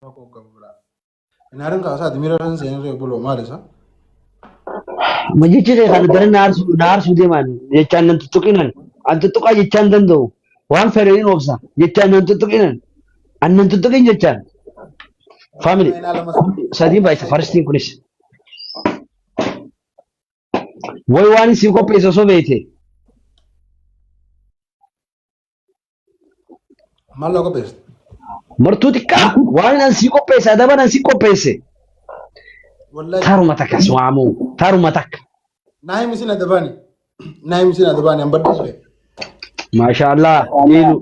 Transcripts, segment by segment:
Rakkoo qabu biraa. Hin aarin kaasaati miira kan seenirree obboloo maal isa? Ma jechi kee kana daran na aarsuu na aarsuu deemaan jechaan nan tuttuqinan. An tuttuqaa jechaan danda'u. Waan fedhe hin obsa jechaan nan tuttuqinan. An nan tuttuqin jechaan. Family sadiin baay'isa farstiin kunis. Way waan isin qopheesse osoo beekte. Maal loo qopheessite? Martuu xiqqaa waan an sii qopheesse adaban an si qopheesse. Wallahi. Taruma takka si waamuu taruma takka. Naa himi sin adabaani. Naa himi sin adabaani an baddu ture. Maashaa Allah jeelu.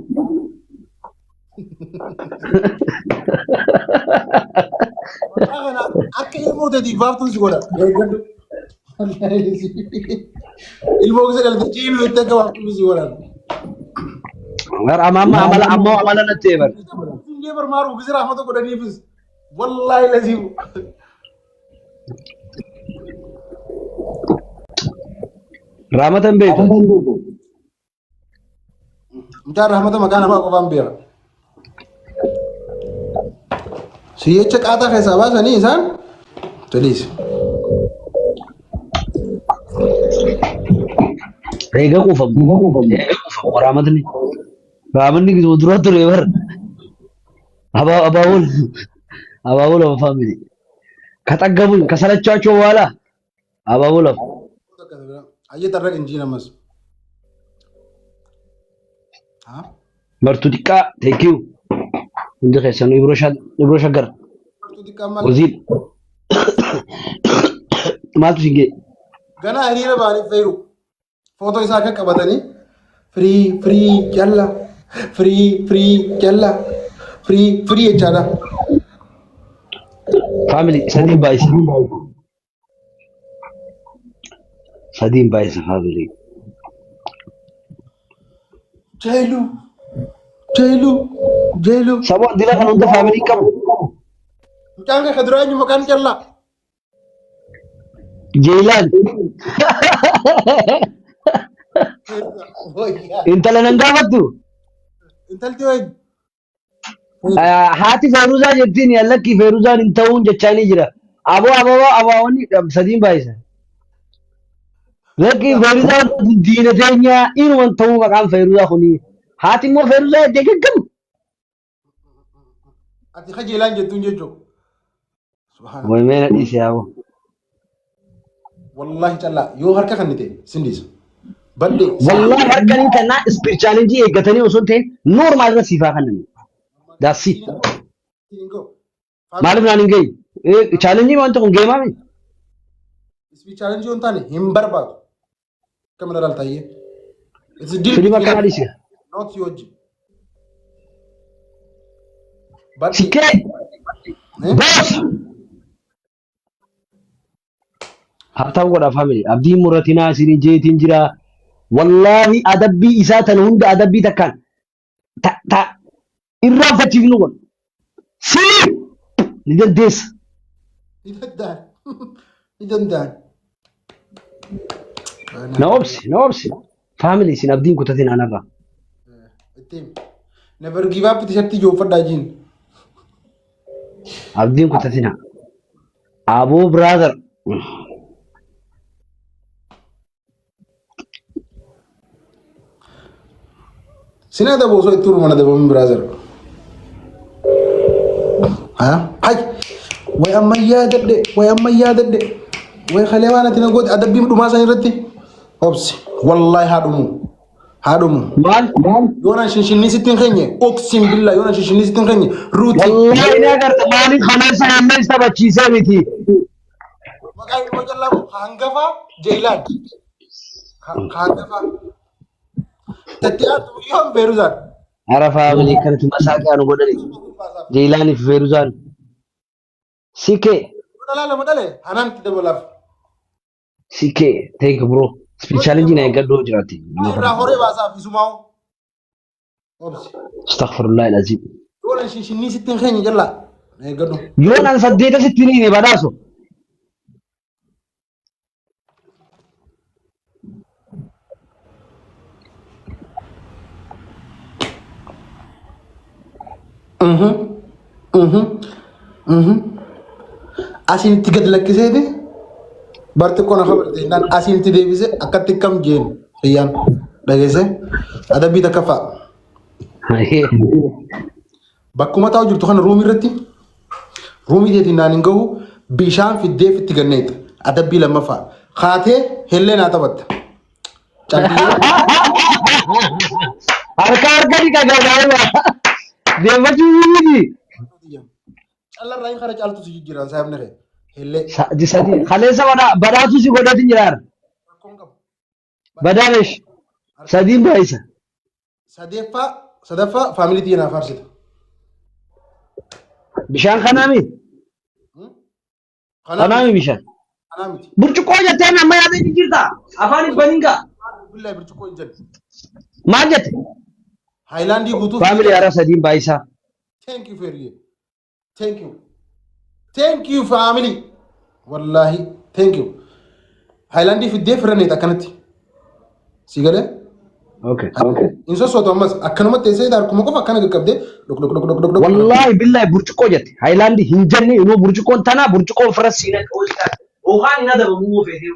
Maqaa kana akka ilmoo teetiif baaftuun si godha. Eeggadhu. Ilmoo gisa dhalte ciiluu itti akka baaftuun si godha. Gar amma amma amala ammoo amala natti eeban. Singee barmaaruu gisa rahmata godhaniifis. Wallaahi laziimu. Raamata hin beektu. Mucaan rahmata maqaa namaa qofaan beeka. Si jecha qaataa keessaa baasanii isaan toliis. Eega quufamu. Eega quufamu raamatni. Raamatni gisuma dura ture bar. Abaaboo abaaboo lama faamili. Kaxaggabuun kasalachaachoo በኋላ abaaboo lama. Ayyee tarraq injiin ammas. Martuu xiqqaa thank you. Hundi keessanuu Ibroo Shaggar. Martuu xiqqaa maal? Waziin. Maaltu siin ga'e? Ganaa hiriira ba'anii feeru. Footoo isaa akka qabatanii firii firii jalla firii firii jalla firii firii jechaadha. Family sadiin baay'isa. Sadiin baay'isa family. Jeeluu jeeluu jeeluu. Saboo dila kan hunda family qabu. Mucaan kee kaduraa eenyu maqaan callaa? Jeelaan. Intala nan gaafattu. Intalti wayi. Haati Feeruzaa jettiin yallakkii Feeruzaan hin ta'uun jechaa ni jira. Aboo ababoo abaawonni sadiin baay'isa. Lakkii Feeruzaan diina teenyaa inuma hin ta'uu maqaan Feeruzaa kuni. Haati immoo Feeruzaa jettee gaggamu. Ati kajeelaan jettuun jechuudha. Subhaanallah. Way mee na dhiisi yaaboo. Wallaahi callaa yoo harka kannite sin dhiisa. Badhee. Wallahi harka ni kannaa speed challenge eeggatanii osoo hin ta'in normal irra siifaa kannan. That's it. Maaliif naan hin geenye? Challenge wanta kun geemaa miti. Speed challenge yoo hin taane hin barbaadu. Akkam irra laalta It's a deal Filima between akkanaa dhiisi. not you wajjin. Badhee. Sikkee Eh? boss. Habtaam godha family. Abdiin muratinaa isin jeetiin jira. Wallaahi adabbii isaa tan hunda adabbii takkaan ta ta irraanfachiifnu godha. Sii ni dandeessa. Ni danda'an. Ni danda'an. Na obsi na obsi. Family isin abdiin kutatin anarraa. Ittiin. Never give up t-shirtii jooffadhaa jiin. Abdiin kutatina. Aboo brother. Sin adabu osoo itti urman adabamin biraa jira. Hay! Way ammayyaa dadhe, way ammayyaa dadhe, way kalee waan ati na goote adabbiin dhumaa san irratti obsi. Wallaahi haa dhumu. Haa dhumu. Maal? Yoonaan shinshinnii sitti hin keenye, oksiin billaa yoonaan shinshinnii sitti hin keenye, ruutii. Wallaahi ni agarta maaliif kaleessa namni taphachiisee miti. Maqaa ilmoo callaa moo ka hangafaa Jeelaan. Ka hangafaa. Tatti aantu yoon Feeruzaan. Ara faamilii kanatti masaaqaa nu godhani. Jeelaanii fi Feeruzaan. Sikee. Dhalaa lama dhale hananti dabalaaf. Sikee. Thank you bro. Speed challenge na eeggadhu jiraatti. Irraa horee baasaaf isumaa'u. Obsi. Astaghfirullah al-azim. Yoon shinshinnii sitti hin keenye jallaa. Eeggadhu. Yoon an saddeeta sitti hin hiine badhaaso. Asiin itti gad lakkiseeti bar xiqqoo na kabarte jennaan asiin itti deebise akkatti akkam jeen riyyaan dhageesse adabbii takkaffaa. Bakkuma taa'u jirtu kana ruumii irratti ruumii teetiin naan hin gahu bishaan fiddee fitti ganneeta adabbii lammaffaa kaatee hellee naa taphatta. Calliyyee Harka harka ni qagaadhaa. Deemmachuu miti. Callarraa hin kara caaltu si jijjiiran saayibni kee. Hellee. Sadi sadi. Kaleessa badhaatu si godhatin jiraar. Rakkoon qabu. Badaanesh. Sadiin baay'isa. Sadeeffaa sadaffaa faamilii tiyya naaf faarsita. Bishaan kanaami. Kanaa Kanaami bishaan. Kanaa miti. Burcuqqoo jettee amma yaadee jijjiirta. Afaan hin banin gaa. Billahi burcuqqoo hin jennu. Maal jette? Haayilaandii guutuu. Faamilii haaraa sadiin baay'isaa. Thank you Feriyee. Thank you. Thank you family. Wallahi thank you. Haayilaandii fiddee firaneet akkanatti. Si galee? Okay. Hin sossootu ammas akkanumatti teessee harkuma qofa akkana qaqqabdee dhok dhok dhok dhok dhok dhok. Wallahi billahi burcuqqoo jette. Haayilaandii hin jenne inuu burcuqqoon tanaa burcuqqoon fira siina oolchaa. Yookaan hin adabamuu feetee.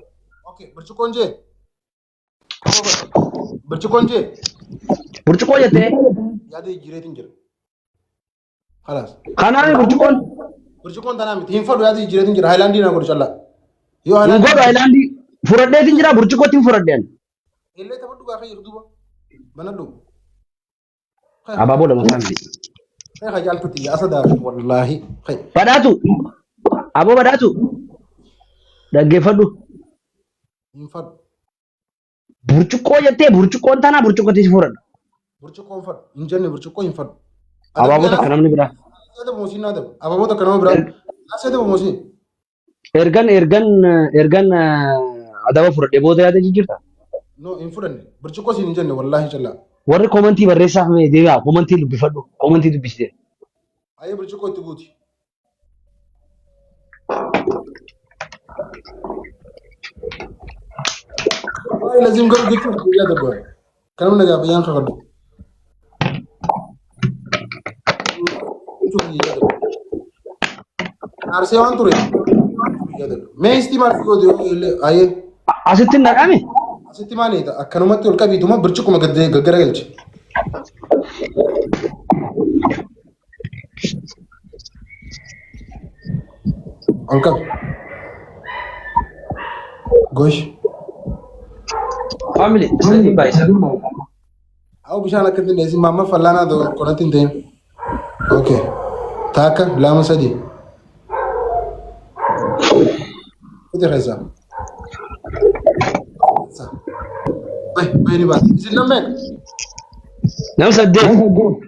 Okay, burcuqqoon jee. Burcuqqoon jee. Burcuqqoo jettee. Yaada jijjiireetiin jira. Khalaas. Kanaani burcuqqoon. Burcuqqoon tanaa miti. Hin fadhu yaada jijjiireetiin jira. Haayilaandii na godhu callaa. Yoo Hin haayilaandii. godhu haayilaandii fudhadheetiin jira burcuqqootti hin fudhadheen. Illee taphadhu gaafa jiru duuba. Banadhu. Abaaboo lama faamilii. Kai hajaaltu tiyya asa daaru wallaahi. Kai. Badhaatu. Aboo badhaatu. Dhaggeeffadhu. Hin fadhu. Burcuqqoo jettee burcuqqoon tanaa burcuqqootti si fudhadha. Burcuqqoo hin fadhu. Hin jenne burcuqqoo hin fadhu. Abaaboo takka namni biraa. Adabu moosiin naa dabu. Abaaboo takka nama biraa. Asee dabu moosiin. Ergan ergan ergan adaba fudhadhee booda yaada jijjiirta. No hin fudhanne. Burcuqqoo siin hin jenne wallaahi callaa. Warri komantii barreessaaf mee deebi'aa komantii dubbifadhu komantii dubbisite. Ayyee burcuqqoo itti guuti. Wallahi lazim garuu jechuun guyyaa darba. Kanuma nagaa biyyaan kakadhu. Jechuun guyyaa darba. Arsee waan ture. Guyyaa darba. Mee istii maal fi goote illee ayyee. Asitti hin dhaqame. Asitti maal eeta akkanumatti ol qabiituma birciquma gaggaragalchi. Ol qabi. Gosh. Family sadii baay'isa. Awu bishaan akka hin dhiyeessin maamma fallaanaa konatti hin ta'in. Okay. Takka lama sadi. Iti keessa. Bay bay ni baate. Isin nam meeqa? Nam saddeet.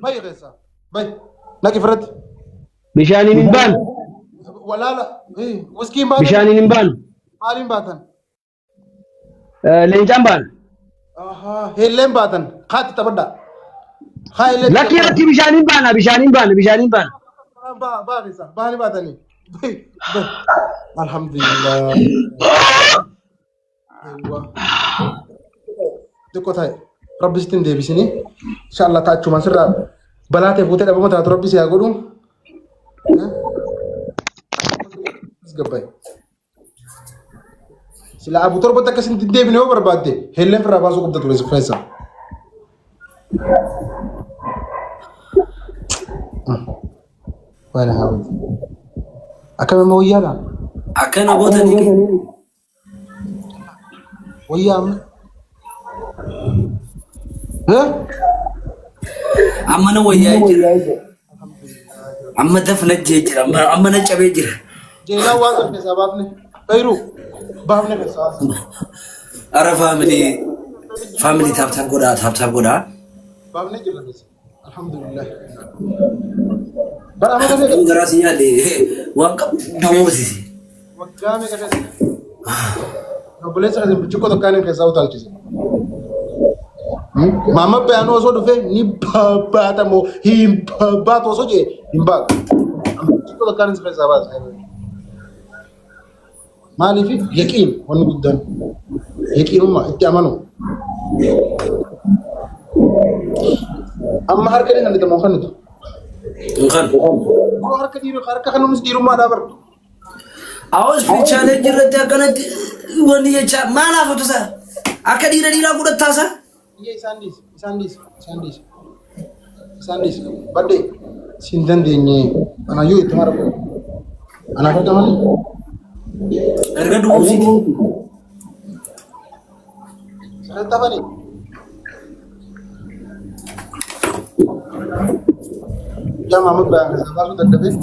Bay keessa. Bay. Naqi firratti. Bishaaniin hin baanu. Walaala. Wiskiin baatan. Bishaaniin hin baanu. Maaliin baatan? Leencaan baana. Ahaa. Helleen baatan. Kaatti taphadhaa. Haa helleen. Lakkii lakkii bishaaniin baana bishaaniin baana bishaaniin baana. Baa baa keessa. Baanii baatanii. Bay bay. Alhamdulillah. Xiqqoo taa'e. Rabbi sitti hin deebisini. Inshallah taachumaan sirraa balaa ta'e fuutee dhabama taatu rabbi si haa godhu. Gabbaye. Sila abu torbatti akka isin hin deebine yoo barbaadde helleen firraa baasuu qabda ture si keessa. Waan haa Akkam amma wayyaadha? Akkana gootanii Wayyaa amma. Eh? Amma na wayyaa jira. Amma dafna jee jira. Amma na cabee jira. Jeelaan waan sana keessaa baafne. Fayruu baafne keessaa. Ara faamilii faamilii taap taap godhaa taap taap godhaa. Baafne jirra keessa. Alhamdulillah. Bara amma meeqa? Garaa si nyaadhe waan qabu damoosise. Waggaa meeqa keessa? Obboleessa keessa burcuqqoo tokkaan keessaa utaalchise. Maamma Bayaanuu osoo dhufee ni baatamoo hin baatu osoo jee hin baatu. Burcuqqoo tokkaan keessaa baasa. Maaliif yaqiin wanni guddaan yaqiinummaa itti amanu. Amma harka inni kan moo kan nuti? Hin kan. Bro harka dhiiru harka kanuunis dhiirummaadhaa bar. Awwas fiichaalee jirratti akkanatti wanni jecha maal haafatu isaa? Akka dhiira dhiiraa godhattaa isaa? Iyya isaan dhiisi isaan dhiisi isaan dhiisi isaan dhiisi badde siin dandeenye anayyuu itti mara anaaf akka malee. Erga du'uusiiti. Sirriitti hafanii. Jama amma bayaan keessaa baasuu dadhabee.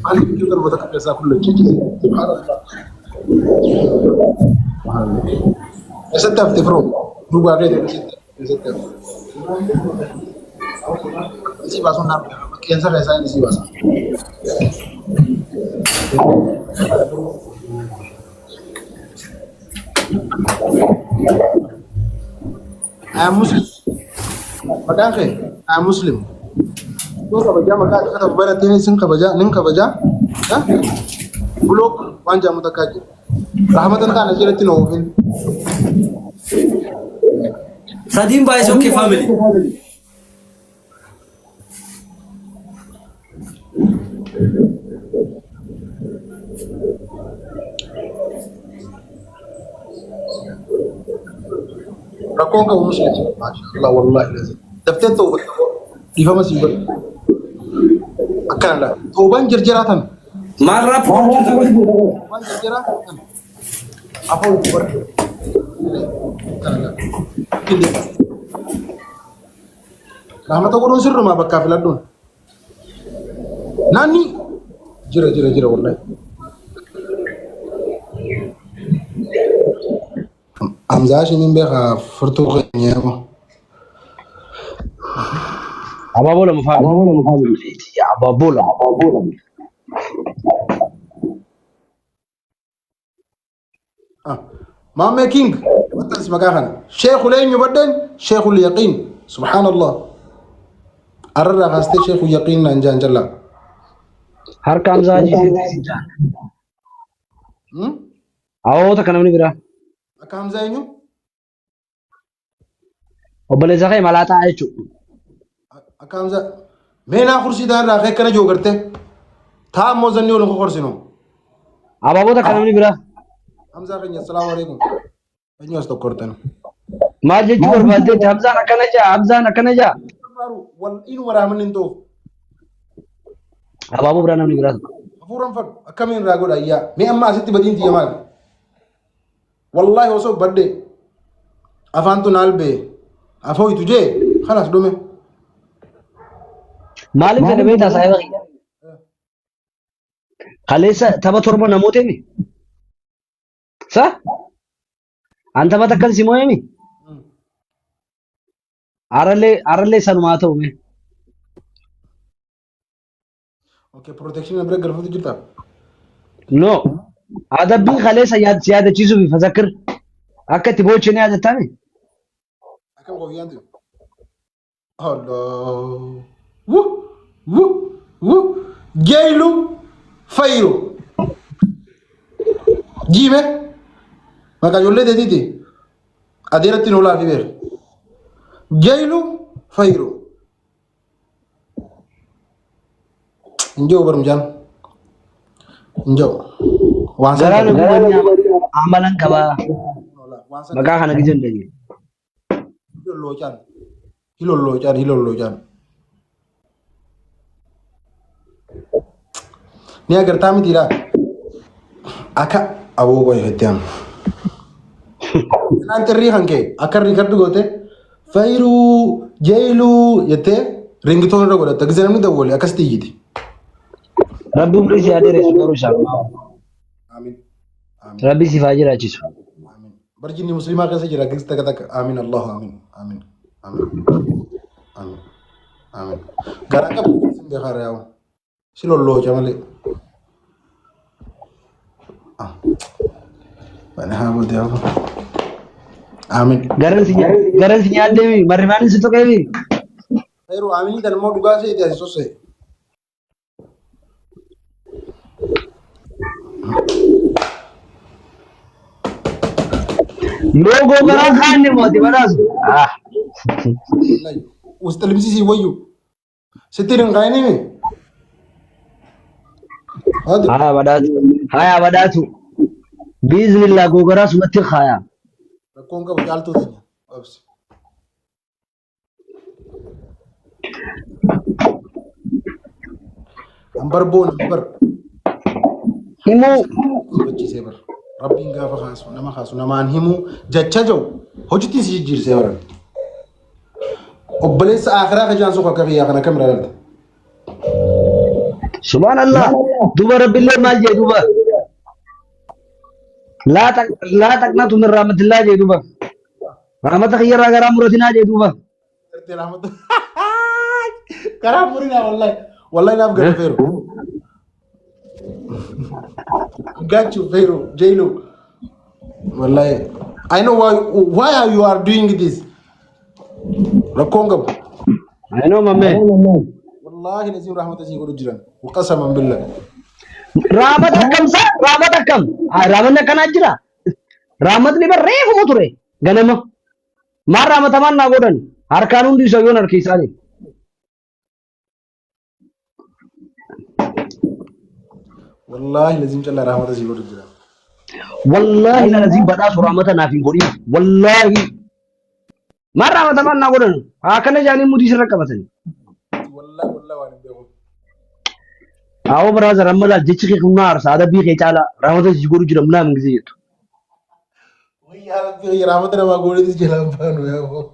Maal jechuun darboota akka keessaa kullachee subhaanallah. Eessatti hafte firoo? Dhugaa keeti eessatti eessatti hafte? Isii baasuun naaf qeensa keessaa inni isii baasa. I am Muslim. Maqaan kee I am Muslim. Yoo kabajaa maqaa akka ta'u baratteen isin kabajaa nin kabajaa. Block waan jedhamu takkaa jira. Rahmatan taana jalatti nu oofin. Sadiin baay'ee okay family. Rakkoon qabu muslim. Maashaallah wallahi lazim. Daftee toobatta dhiifama sii godhe. Akkana dha. Toobaan jarjaraa tan. Maal raappu jirta qoy? Toobaan jarjaraa tan. Afoo itti godhe. Akkana dha. Rahmata godhuun sirrumaa bakkaa filadhuun. Naanni jira jira jira wallahi. Hamzaa isheen beekaa furtuu keenya yeroo. Abaaboo lama faana. Abaaboo lama. Maammee King maxxansi maqaa kana. Sheekul eenyu baddeen Sheekul Yaqiin. Subhaanallah. Arrarraa kaastee Sheekul Yaqiin naan jaan jallaa. Harka Hamzaa Hajii seetti si jaan. Awoota kana namni biraa. Akka Hamzaa eenyu? Obboleessa kee malaaxaa jechuudha. Akka Hamzaa. Mee naa kursii ta'an irraa kee akkana jiru gartee. Taa ammoo zanni waliin kokorsinu. Abaaboo takka namni biraa. Hamzaa keenya assalaamu alaikum. Eenyu as tokko hortan. Maal jechuu barbaaddeetti Hamzaan akkana jaa Hamzaan akkana jaa. Wal inuma raamanni hin ta'uuf. Abaaboo biraa namni biraa. Hafuuran fadhu akkamiin irraa godha ayyaa. Mee amma asitti badiin tiyya maali? Wallaahi osoo badde afaantu naal bee afooytu jee kalas dhume. Maaliif fedha beektaa saahiba kiyya? Kaleessa tapha torba namoota himi. Sa? An tapha takkan si moo'emi? Arallee arallee sanumaa ta'u mee. Okay, protection na bira galfatu jirta. No. Adabbiin kaleessa si yaadachiisuuf fazakkir. Akka itti boochine yaadattami? Akkam kofiyyaan tu? Allah. Wuh, wuh, wuh. Jailu Fayiro. Jiime. Maqaa ijoollee teetiiti. Adeeratti nu laafi beeku. Jailu Fayiro. Hin jiru bar mucaan. Hin jiru. Waan san Garaa na gubanii amalan qabaa. Waan san Maqaa kana gizee hin dhageenye. hilolloocaan. Hilolloocaan hilolloocaan. Ni agartaa mitiidha. Akka aboo qoy itti aanu. Kanaan xirrii kan ka'e akka riikardi goote Fayruu jeyluu jettee ringitoon irra godhatta. Gizee namni dawwale akkasitti iyyiti. Rabbi umrii si haa dheeressu garuu isaa. Amiin. Amiin. Rabbi siif haa jiraachisu. Amiin. Barjinni musliimaa keessa jira gizee takka takka. Amiin Allahu amiin. Amiin. Amiin. Amiin. Amiin. Garaa qabu sin beekaa yaa'u. Si lollooca malee. Ah. Bani haa boodee hafu. Amiin. Garan si garan si nyaaddeemi marrifaanin si tuqeemi. Fayruu amiin tan immoo dhugaa seeti asi sossee. Loogoo garaa kaanne mooti badhaasu. Ah. Wallahi. Wusta limsii si wayyu. Sitti hin kaayinimi. Haati. Haya badhaatu. Haya badhaatu. Biiznillaa googaraa sumatti haya. Rakkoon qabu caaltuu teenya. Obsi. An barboon bar. Himuu. Hubachiisee bar. Rabbiin gaafa kaasu nama kaasu namaan himuu jecha jiru hojiitti si jijjiirsee baran. Obboleessa akhiraa ka jaan suuqa akka kiyyaa kana kam ilaalta? Subhaanallah. Duuba rabbillee maal jee duuba. Laa taqnatu min rahmatillaa jee duuba. Rahmata kiyyarraa garaa muratinaa jee duuba. Gartee rahmata. Karaa murinaa wallahi. Wallahi naaf gala feeru. Got you feeru Jailu. Wallahi. I know why are you are doing this. Rakkoon qabu. I know mamme. Wallahi lazim rahmata sii godhu jiran. Waqasaman billah. Rahmata akkam sa? Rahmata akkam? Rahmanni akkanaa jira. Rahmatni bar reefuma ture ganama. Maal rahmatamaan naa godhan? Harkaan hundi isa yoon harki isaanii. Wallahi lazim callaa rahmata sii godhu jiran. Wallaahi lazim badhaasu rahmata naaf hin godhin. Wallaahi. Maal rahmatamaan naa godhan? Akkana jaanii mudii sirra qabatani. Wallahi wallahi waan hin beeku. Awoo brother amma laal jechi kee kun na aarsa adabbii kee caalaa rahmata si godhu jira munaa min gisee jettu. Wayyaa rabbi rahmata namaa godhetis jalaan baanu yaa boo.